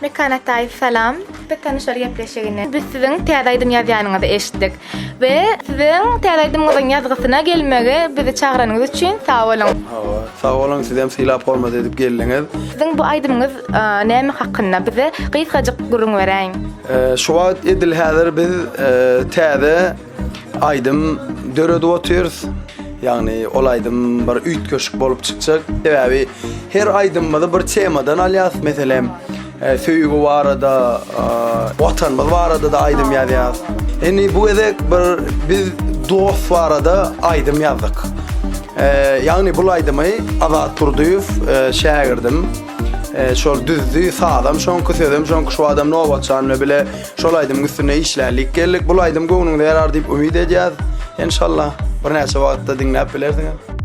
Mekan Ataýew salam. Biz tanyşlar gepleşiginde biz siziň täze aýdym ýazýanyňyzy eşitdik we siziň täze aýdymyňyzyň ýazgysyna gelmegi bizi çagyranyňyz üçin sag boluň. Hawa, sag boluň sizem sylap hormat edip geldiňiz. Siziň bu aýdymyňyz näme hakynda bize gysgajyk gürrüň beräýiň. Şu wagt edil häzir biz täze aýdym döredip otyrys. Ýagny ol aýdym bir üýtgeşik bolup çykjak. Sebäbi her aýdymymyzy bir temadan alýas. Meselem, söýgi barada, Watanymyz barada-da aýdym ýazýas. Indi bu gezek bir biz dost barada aýdym ýazdyk. Ýagny bul aýdymy Azat Durdyýew şägirdim şol düzdi, sazam şoňky, sözem şoňky. Şu adam Nobatjan bilen bile Şol aýdymyň üstünde işlänlik geldik. Bul aýdym göwnüňize ýarar diýip umyt edýäs. Enşalla birnäçe wagtda diňläp bilersiňiz.